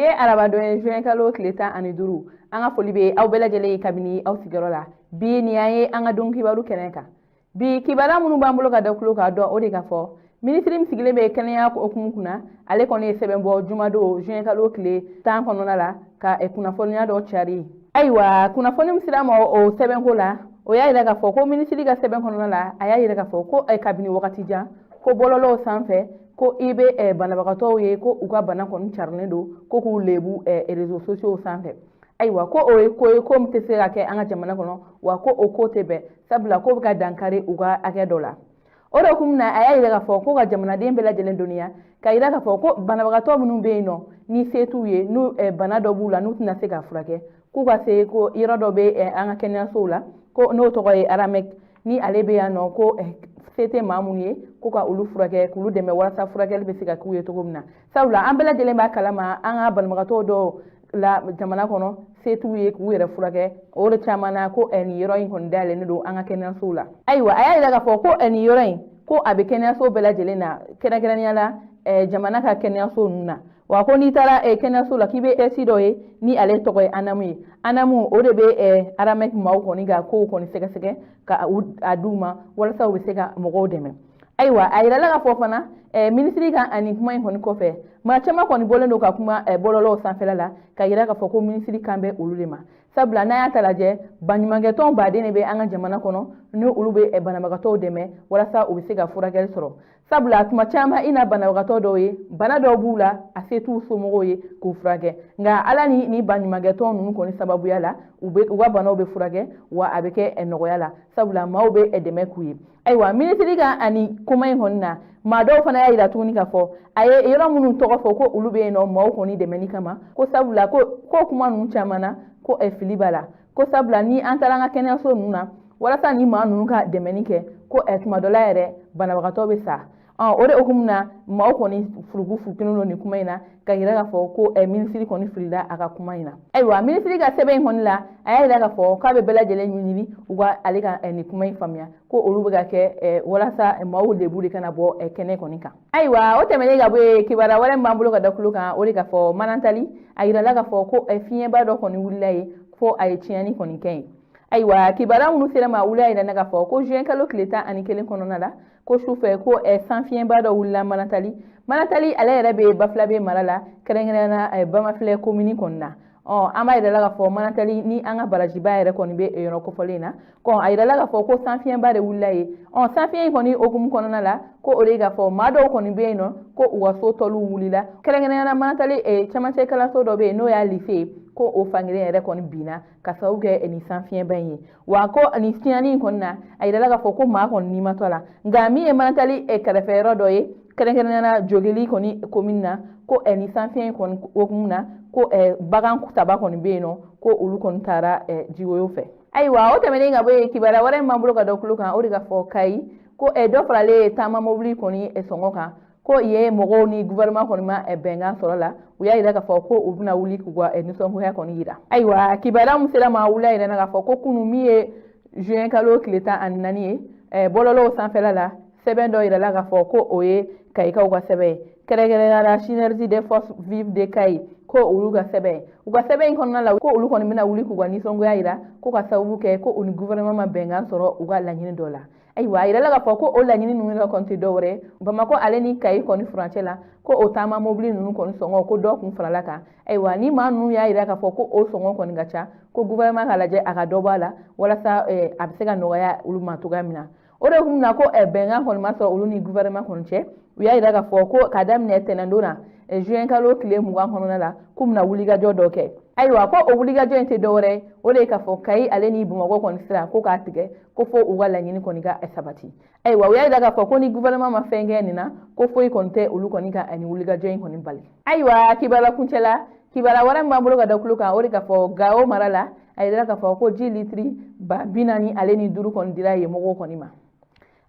Bi ye arabadon ye, juin kalo tile 15. An ka foli bɛ aw bɛɛ lajɛlen ye kabini aw sigiyɔrɔ la. Bi nin y'an ye an ka don kibaru kɛnɛ kan. Bi kibaruya minnu b'an bolo ka da tulo k'a dɔn, o de ka fɔ minisiri min sigilen bɛ kɛnɛya hukumu kunna, ale kɔni ye sɛbɛn bɔ jumadon juin kalo tile 10 kɔnɔna la ka kunnafoniya dɔ cari. Ayiwa, kunnafoni min sera ma o sɛbɛnko la, o y'a yira k'a fɔ ko minisiri ka sɛbɛn kɔnɔna la, a y'a yira k'a fɔ ko kabini wagati jan ko bɔlɔlɔw sanfɛ, ko i bɛ banabagatɔw ye ko u ka bana kɔni carilen don, ko k'u lebu réseaux sociaux sanfɛ. Ayiwa, ko o ye ko ye ko min tɛ se ka kɛ an ka jamana kɔnɔ, wa ko o ko tɛ bɛn, sabula ko bɛ ka dankari u ka hakɛ dɔ la. O de hukumu na, a y'a yira k'a fɔ ko ka jamanaden bɛɛ lajɛlen dɔnniya ka yira k'a fɔ ko banabagatɔ minnu bɛ yen nɔ, ni se t'u ye, n'u bana dɔ b'u la, n'u tɛna se ka furakɛ, k'u ka se ko yɔrɔ dɔ bɛ an ka kɛnɛyasow la, ko n'o tɔgɔ ye ARAMEC, ni ale bɛ yan nɔ, ko se tɛ maa minnu ye, ko ka olu furakɛ, k'olu dɛmɛ walasa furakɛli bɛ se ka k'u ye cogo min na. Sabula an bɛɛ lajɛlen b'a kalama, an ka banabagatɔ dɔw la jamana kɔnɔ, se t'u ye k'u yɛrɛ furakɛ. O de caman na ko nin yɔrɔ in kɔni dayɛlɛnnen don an ka kɛnɛyasow la. Ayiwa, a y'a yira k'a fɔ ko nin yɔrɔ in, ko a bɛ kɛnɛyaso bɛɛ lajɛlen na, kɛrɛnkɛrɛnnenya la jamana ka kɛnɛyaso ninnu na. Wa ko n'i taara kɛnɛyaso la, k'i bɛ kɛsi dɔ ye ni ale tɔgɔ ye ANAM ye. ANAM, o de bɛ ARAMEC maaw kɔni ka kow kɔni sɛgɛsɛgɛ ka a d'u ma walasa u bɛ se ka mɔgɔw dɛmɛ. Ayiwa, a yirala k'a fɔ fana, minisiri ka ani kuma in kɔni kɔfɛ, maa caman kɔni bɔlen don ka kuma bɔlɔlɔw sanfɛla la ka yira k'a fɔ ko minisiri kan bɛ olu de ma, sabula n'a y'a ta lajɛ, baɲumankɛtɔn baden de bɛ an ka jamana kɔnɔ, ni olu bɛ banabagatɔw dɛmɛ walasa u bɛ se ka furakɛli sɔrɔ. Sabula tuma caman, i na banabagatɔ dɔw ye, bana dɔw b'u la, a se t'u somɔgɔw ye k'u furakɛ, nka Ala ni ni baɲumankɛtɔn ninnu kɔni sababuya la, u bɛ u ka banaw bɛ furakɛ, wa a bɛ kɛ nɔgɔya la, sabula maaw bɛ dɛmɛ k'u ye. Ayiwa, minisiri ka ani kuma in kɔni na, maa dɔw fana y'a yira tuguni k'a fɔ a ye yɔrɔ minnu tɔgɔ fɔ ko olu bɛ yen nɔ maaw kɔni dɛmɛni kama, ko sabula ko kuma ninnu caman na, ko fili b'a la, ko sabula ni an taara an ka kɛnɛyaso ninnu na walasa ni maa ninnu ka dɛmɛni kɛ, ko tuma dɔ la yɛrɛ banabagatɔ bɛ sa. O de hukumu na, maaw kɔni furuku furukunen don nin kuma in na ka yira k'a fɔ ko minisiri kɔni filila a ka kuma in na. Ayiwa, minisiri ka sɛbɛn in kɔni la, a y'a yira k'a fɔ k'a bɛ bɛɛ lajɛlen ɲini u ka ale ka nin kuma in faamuya, ko olu bɛ ka kɛ walasa maaw lebu de kana bɔ kɛnɛ kɔni kan. Ayiwa, o tɛmɛnen ka bɔ yen, kibaruya wɛrɛ min b'an bolo ka da tulo kan, o de ka fɔ Manantali, a yirala k'a fɔ ko fiɲɛba dɔ kɔni wulila yen, fo a ye tiɲɛni kɔni kɛ yen. Ayiwa, kibaruya minnu sera ma, wula yɛrɛ na k'a fɔ ko juin kalo tile 11 kɔnɔna la, ko sufɛ, ko sanfiɲɛba dɔ wulila Manantali. Manantali ale yɛrɛ bɛ Bafilabe mara la, kɛrɛnkɛrɛnnenya la Bamafilɛ komini kɔni na. Ɔ an b'a yirala k'a fɔ Manantali ni an ka barajiba yɛrɛ kɔni bɛ yɔrɔ kofɔlen na. Kɔn a yirala k'a fɔ ko sanfiɲɛba de wulila yen. Ɔ sanfiɲɛ in kɔni hukumu kɔnɔna la, ko o de k'a fɔ maa dɔw kɔni bɛ yen nɔ, ko u ka so tɔliw wulila, kɛrɛnkɛrɛnnenya la Manantali cɛmancɛ kalanso dɔ bɛ yen, n'o y'a lycée ye, ko o fankelen yɛrɛ kɔni binna ka sababu kɛ nin sanfiɲɛba in ye. Wa ko nin tiɲɛni in kɔni na, a yirala k'a fɔ ko maa kɔni ni ma to a la. Nka min ye Manantali kɛrɛfɛ yɔrɔ dɔ ye, kɛrɛnkɛrɛnnenya la Jogeli kɔni komini na, ko nin sanfiɲɛ in kɔni hukumu na, ko bagan saba kɔni bɛ yen nɔ, ko olu kɔni taara jiwoyo fɛ. Ayiwa, o tɛmɛnen ka bɔ yen, kibaruya wɛrɛ min b'an bolo ka da tulo kan, o de ka fɔ Kayi, ko dɔ faralen taama mobili kɔni sɔngɔ kan, ko yen mɔgɔw ni gouvernement kɔni ma bɛnkan sɔrɔ la, u y'a yira k'a fɔ ko u bɛna wuli k'u ka nisɔngoya kɔni yira. Ayiwa, kibaruya min sera ma wula yɛrɛ na k'a fɔ ko kunu min ye juin kalo tile 14 ye, bɔlɔlɔw sanfɛla la, sɛbɛn dɔ yirala k'a fɔ ko o ye Kayikaw ka sɛbɛn ye, kɛrɛnkɛrɛnnenya la Synergie des forces vives de Kayi, ko olu ka sɛbɛn ye. U ka sɛbɛn in kɔnɔna la, ko olu kɔni bɛna wuli k'u ka nisɔngoya yira, ko ka sababu kɛ ko u ni gouvernement ma bɛnkan sɔrɔ u ka laɲini dɔ la. Ayiwa, a yirala k'a fɔ ko o laɲini ninnu yɛrɛ kɔni tɛ dɔwɛrɛ, Bamakɔ ale ni Kayi kɔni furancɛ la, ko o taama mobili ninnu kɔni sɔngɔ, ko dɔ kun farala kan. Ayiwa, ni maa ninnu y'a yira k'a fɔ ko o sɔngɔ kɔni ka ca, ko gouvernement ka lajɛ a ka dɔ bɔ a la walasa a bɛ se ka nɔgɔya olu ma cogoya min na. O de kun na ko bɛnkan kɔni ma sɔrɔ olu ni gouvernement kɔni cɛ. U y'a yira k'a fɔ ko k'a daminɛ tɛnɛndon na, juin kalo tile 20 kɔnɔna la, k'u bɛna wulikajɔ dɔ kɛ. Ayiwa, ko o wulikajɔ in tɛ dɔwɛrɛ ye, o de ye k'a fɔ Kayi ale ni Bamakɔ kɔni sira, ko k'a tigɛ, ko fo u ka laɲini kɔni ka sabati. Ayiwa, u y'a yira k'a fɔ ko ni gouvernement ma fɛn kɛ nin na, ko foyi kɔni tɛ olu kɔni ka ani wulikajɔ in kɔni bali. Ayiwa, kibaruya kuncɛ la, kibaruya wɛrɛ min b'an bolo ka da tulo kan, o de k'a fɔ Gawo mara la, a yira k'a fɔ ko ji litiri 45,000 kɔni dira yen mɔgɔw kɔni ma.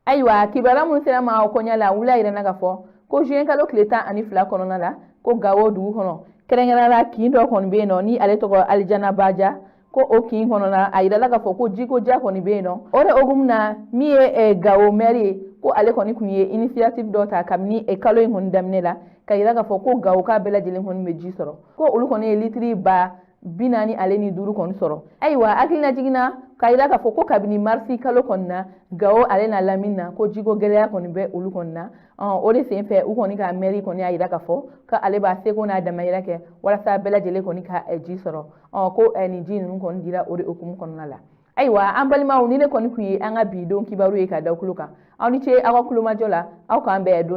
Ayiwa, kibaruya minnu sera ma o kɔɲa la, wula yɛrɛ na k'a fɔ ko juin kalo tile 12 kɔnɔna la, ko Gawo dugu kɔnɔ, kɛrɛnkɛrɛnnenya la kin dɔ kɔni bɛ yen nɔ, ni ale tɔgɔ Alijana Baja, ko o kin kɔnɔna, a yirala k'a fɔ ko jiko ja kɔni bɛ yen nɔ. O de hukumu na, min ye Gawo mɛri ye, Ko ale kɔni tun ye initiative dɔ ta kabini kalo in kɔni daminɛ la, ka yira k'a fɔ ko Gawoka bɛɛ lajɛlen kɔni bɛ ji sɔrɔ, ko olu kɔni ye litiri 45 kɔni sɔrɔ. Ayiwa, hakilina jiginna k'a yira k'a fɔ ko kabini marisi kalo kɔni na, Gawo ale n'a lamini na, ko jiko gɛlɛya kɔni bɛ olu kɔni na. O de sen fɛ, u kɔni ka mɛri kɔni y'a yira k'a fɔ k'ale b'a seko n'a damayira kɛ walasa bɛɛ lajɛlen kɔni ka ji sɔrɔ. Ko nin ji ninnu kɔni dira o de hukumu kɔnɔna la. Ayiwa, an balimaw, ni ne kɔni tun ye an ka bi don kibaru ye ka da tulo kan. Aw ni ce aw ka kulomajɔ la. Aw k'an bɛn don.